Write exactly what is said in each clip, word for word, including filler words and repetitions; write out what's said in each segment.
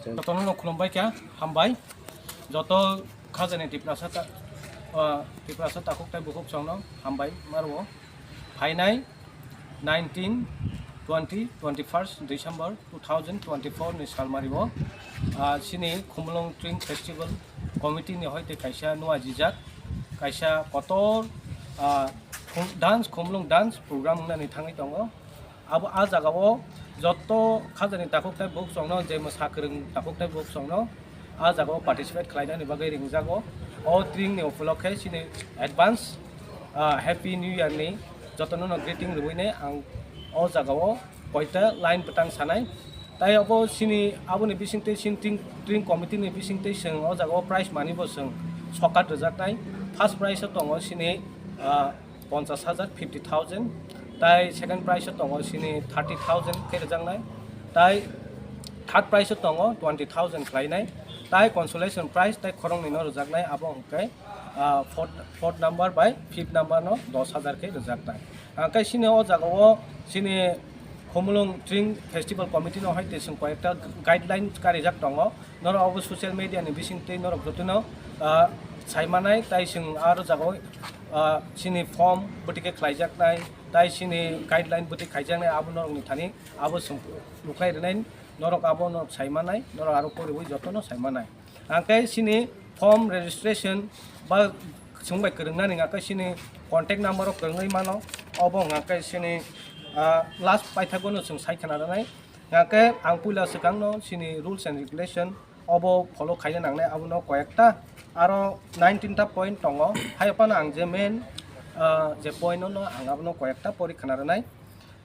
Jotono no khulumbai kha, hambai. Joto khajani Tiprasa ta-, ah, Tiprasa takhuk tai bukhuk songno hambai marwo. Phainai nineteen, twenty, twenty-first December two thousand twenty-four ni salmario, ah, chini Khumulwng Tring Festival Committee ni hoite kaisa nua jijak, kaisa kotor, ah, khum-, dance, Khumulwng dance program wngnani thangwi tongo. Abo a jagao joto khajani takhuk tai bukhuk songno, je mwsa kwrwng takhuk tai bukhuk songno a jagao participate khlainani bagwi ringjago. O tring ni upolokhe chini advance, ah, Happy New Year ni jotono no greeting rwui nai ang o jagao koita line bwtang sanai. Tai abo chini aboni bisingtwi chini tring, tring committee ni bisingtwi chwng o jagao prize money bo chwng sokat rwjaknai. First prize o tongo chini, ah, ponchas hajar, fifty thousand, tai second prize o tongo chini thirty thousand khe rwjaknai, tai third prize o tongo twenty thousand khlainai, tai consolation prize tai khoroknwi no rwjaknai, abo hwnkhe, ah, fourth, fourth number bai fifth number no dos hajar khe rwjaknai. Hwnkhe chini o jagao chini Khumulwng Tring Festival Committee no hai tei chwng koyekta guideline karijak tongo. Norok abo social media ni bisingtwi norok jotono, ah, saimanai, tai chwng aro jagao, ah, chini form bwtwi khe khlaijaknai, tai chini guideline bwtwi khaijaknai, abo norokni thani abo chwng nukhlai rwnai, norok abo norok saimanai, norok aro poriwi jotono saimanai. Hwnkhe chini form registration ba chwng bai kwrwngnani hwnkhe chini contact number o kwrwngwi mano, obo hwnkhe chini, ah, last paithakgo no chwng sai khna rwnai. Hwnkhe ang puila swkangno chini rules and regulation obo follow khaina nangnai, abono koyekta aro nineteen ta point tongo. Hai phano ang je main, ah, je point no ang abono koyekta pori khna rwnai.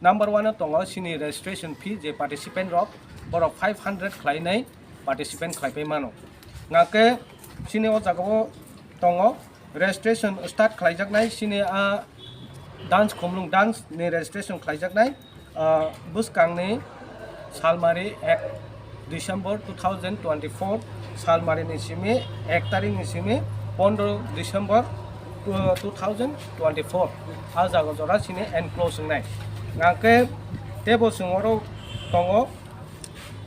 Number one o tongo chini registration fee, je participant rok borok five hundred khlainai participant khlaipai mano. Hwnkhe chini o jagao tongo registration start khlaijaknai, chini a dance, Khumulwng dance ni registration khlaijaknai, ah, bwskangni salmari ek December two thousand twenty-four, salmari ni simi ek tarik ni simi pondro December, uh, two thousand twenty-four. A jaga jora chini enclose wngnai. Hwnkhe tebo chwng oro tongo,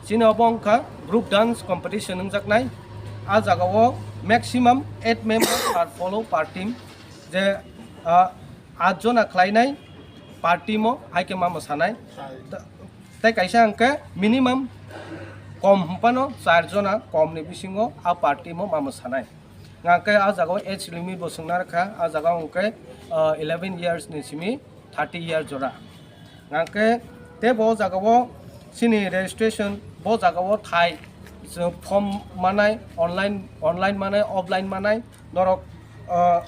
chini obo wngkha group dance competition wngjaknai. A jagao maximum eight members are follow per team, je, ah, at jona khlainai per team o hai khe ma mwsanai. Ta-, tei kaisa hwnkhe minimum kom hwnphano char jona kom ni bisingo a party mo ma mwsanai. Hwnkhe a jagao age limit bo swngna rwkha, a jagao hwnkhe, ah, eleven years ni simi thirty year jora. Hwnkhe tei bo jagao chini registration bo jagao thai, chwng form manai, online, online manai, offline manai, norok, ah,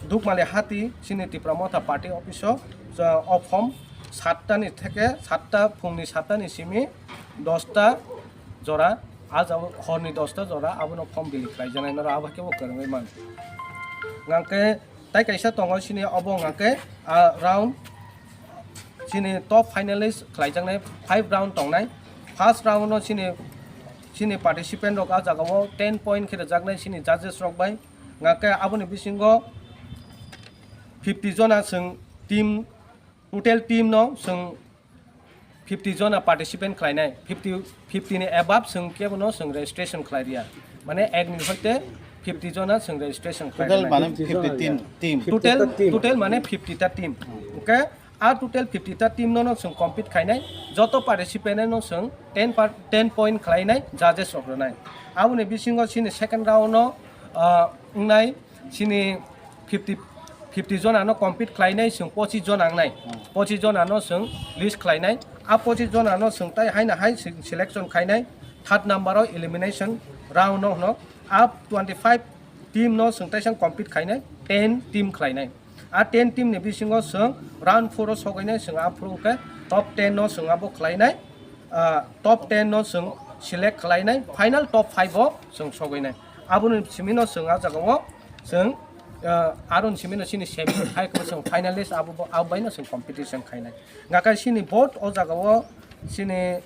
Dukmali Hati chini Tipra Motha Party office o, ah, o form satta ni theke satta, phungni satta ni simi dosta jora, a jagao horni dosta jora abono form bili khlaijaknai, norok abo khe bo kwrwngwi man. Hwnkhe tai kaisa tongo chini obo hwnkhe, ah, round chini top finalist khlaijaknai five round tongnai. First round no chini, chini participant rok a jagao ten point khe rwjaknai chini judges rok bai. Hwnkhe aboni bisingo fifty jona chwng team, total team no chwng fifty jona participant khlainai, fifty, fifty ni above chwng kebono chwng registration khlai riya, mane ek ni hoite fifty jona chwng registration khlai Total riya. Mane fifty team, team. Total, Fifty ta team. Total mane fifty ta team. Okay, a total fifty ta team no, no chwng compete khainai, joto participant no chwng ten par-, ten point khlainai judges rok rwnai. Aboni bisingo chini second round no, ah, wngnai chini fifty, fifty jona no compete khlainai chwng pochis jona wngnai. Hmm. Pochis jona no chwng list khlainai. A pochis jona no chwng tai haino hai se-, selection khainai. Third number o elimination round no hwno. A twenty-five team no chwng taisang compete khainai, ten team khlainai. A ten team ni bisingo chwng round four o sogainai, chwng aphuru khe top ten no chwng abo khlainai. Ah, top ten no chwng select khlainai, final top five o chwng sogainai. Aboni simi no chwng a jagao chwng, ah, aroni simi no chini semi hai khe chwng finalist abo bo, abo bai no chwng competition khainai. Hwnkhe chini board o jagao chini,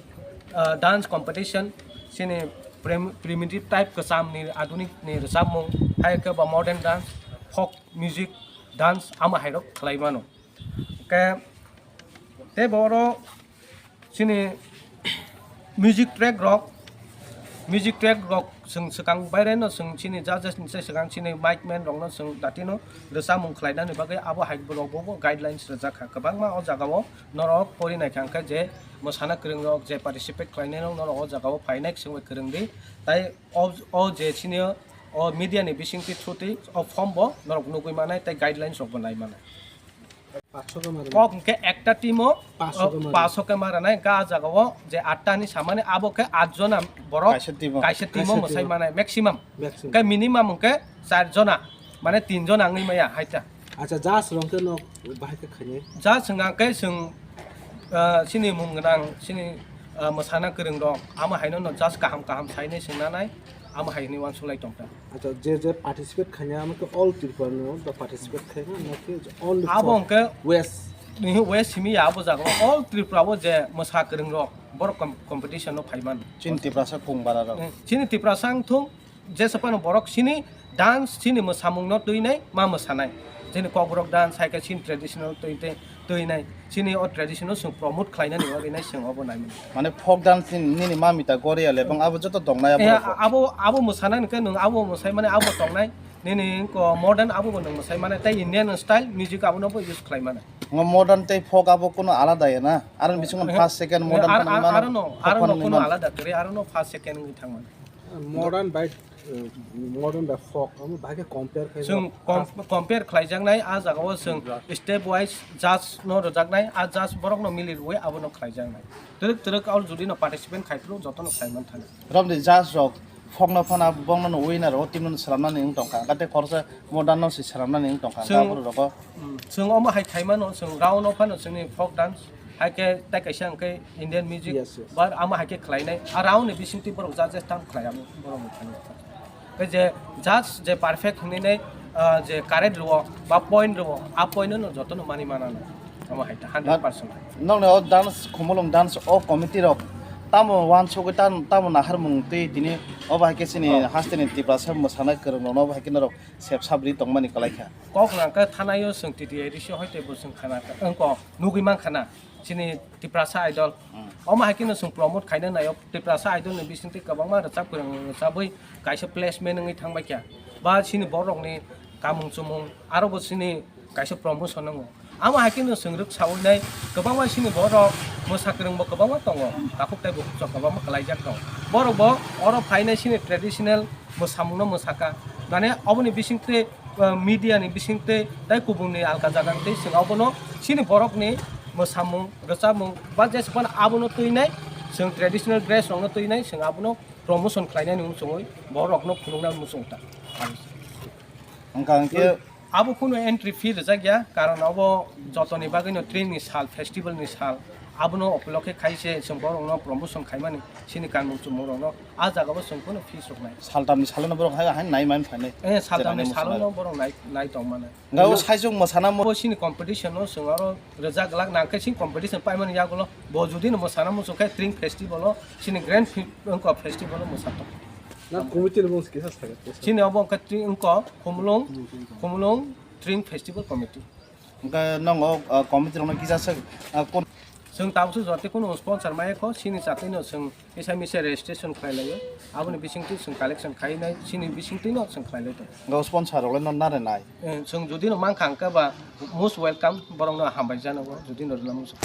ah, dance competition, chini prim-, primitive type kwcham ni, adunik ni rwchapmung, hai khe ba modern dance, folk music, dance, amo hai rok khlai mano. Hwnkhe tei bo oro chini music track rok Music track rok chwng swkang baireno chwng chini judges ni sai swkang chini mic man rokno chwng datino rwchapmung khlainani bagwi abo hai borok bo guidelines rwjak kha. Kwbangma o jagao norok pori nai kha hwnkhe je mwsana kwrwng rok je participate khlainai rok norok o jagao phainai swngbai kwrwng di. Tai o, o je chini o media ni bisingtwi through twi o form bo norok nugwi manai tai guidelines rok bo nai manai. Kok hwnkhe ekta team o, paanch so o, ke mara. Paanch so ke mara nai, hwnkhe ah jaga o je atta ni samani abo khe aat jona borok kaisa team o. Kaisa team o. Kaisa mwsai team o. Manai maximum. Maximum. Hwnkhe minimum hwnkhe char jona, mane tin jona wngwi maya haita. Acha, judge rok khe no bahai khe khainai? Judge hwnkha khe chwng, ah, chini mung gwnang, chini, ah, mwsana kwrwng rok, amo haino no judge kaham kaham sainai chwng nanai, amo hai hinwi uansuk lai tong kha. Acha, je je participate khainai amo khe all Tripura no da participate khainai, na khe only abo for hwnkhe West? West simi ya abo jaga o all Tripura o je mwsa kwrwng rok borok com-, competition no phai mano. Chini Tiprasa kung bara rok. Eh, chini Tiprasa wng thung, jesa phano borok chini dance, chini mwsamung no twi nai ma mwsanai. Chini Kokborok dance hai khe chini traditional twi twi twi nai. Chini o tradition no chwng promote khlainani bagwi nai chwng obo naimani. Mane folk dance ni, nini mamita Goria le bang abo joto tongnai abo. Eh, rokbo. Abo, abo mwsana hwnkhe nwng abo mwsai mane abo tongnai. Nini ko modern abo bo nwng mwsai mane tei Indian style music abo no bo use khlai mane. Ngo modern tei folk abo kuno alada ya na? Aro bisingo eh, first, second, eh, modern ar-, phano ar-, mano, aro no, folk aro phano no kuno mano. Alada kwrwi, aro no first, second wngwi thang mano. Modern bai, eh, modern bai folk, amo bahai khe compare khai. Chwng rok. Com-, compare khlaijaknai, ah jagao chwng step wise judge no rwjaknai, ah judge borok no mili rwui abo no khlaijaknai. Twrwk twrwk abo jodi no participant khai phuru joto no khlai man thani. Romni judge rok folk no phano bongno no winner o team no swnamnani wng tongkha, hwnkhe tei khoroksa modern no se swnamnani wng tongkha, hwnkhe chwng, aborok rogo. Mm, chwng omo hai khai mano, chwng round o phano chwngni folk dance, hai khe tei kaisa hwnkhe Indian music, yes, yes, ba amo hai khe khlainai. A round ni bisingtwi borok judges tam khlai amo borok ni thani. Tei je judge je perfect hwnwi nai, ah, je correct rwo ba point rwo, a point no joto no mani mana no. Omo hai ta hundred percent. Nokni o dance, Khumulwng dance o committee rok tamo uansugwi tam-, tamo naharmung twi tini obo hai khe chini, oh, hasteni Tiprasa mwsana kwrwng rokno obo hai khe norok sep sabri tongmani kwlai kha. Kok nang khe thanaio chwng T T A D C hoi tei bo chwng khana kha, wng kok nugwi man khana chini Tiprasa Idol. Hmm. Omo hai kheno chwng promote khaina naio, Tiprasa Idol ni bisingtwi kwbangma rwchap kwrwng rwchabwi kaisa placement wngwi thangbai kha. Ba chini borokni kamung chumung aro bo chini kaisa promotion nango. Amo hai kheno chwng rwk saui nai kwbangma chini borok mwsa kwrwng bo kwbangma tongo, takhuk tei bukhuk chwng kwbangma kwlaijak tongo. Borok bo oro phainai chini traditional mwsamung no mwsaka. Mane oboni bisingtwi ah, media ni bisingtwi tei kubun ni alka jaga twi chwng abono chini borok ni mwsamung, rwchapmung ba jesa phano abono twi nai, chwng traditional dress rok no twi nai, chwng abono promotion khlai nani muchungwi borok no phunuk nani muchung ta. Wngkha hwnkhe abo kunu entry fee rwjak ya, karon abo joto ni bagwi no train ni sal, festival ni sal, abono upolokhe khai se chwng borok no promotion khai mani chini kanmung chumung rok no. Ah jaga bo chwng kunu fees rok nai. Saltamni salono borok hai, hai nai man phainai. Eh, saltamni salono borok nai, nai tong mano. Nga o saijwk mwsana mo- Bo chini competition no chwng aro rwjak glak nang khe chini competition paimani yagulo bo jodi no mwsana muchung khe Tring Festival o chini grand fi-, wngkha festival o mwsa tong. Na committee ni mung kisa saga. Chini obo wngkha Tring wngkha Khumulwng, Khumulwng Tring Festival Committee. Hwnkhe nongo, ah, committee rokno kisa swk, ah, kon- Chwng tabukhe jotoi kunu sponsor maya kho, chini chatwino chwng kisa misa registration khlai laio. Aboni bisingtwi chwng collection khai nai, chini bisingtwino chwng khlai lai tongo. Hwnkhe sponsor rok le no nare nai? Eh, chwng jodi no mankha hwnkhe ba most welcome, borok no hambai jano bo, jodi no rwna muchung.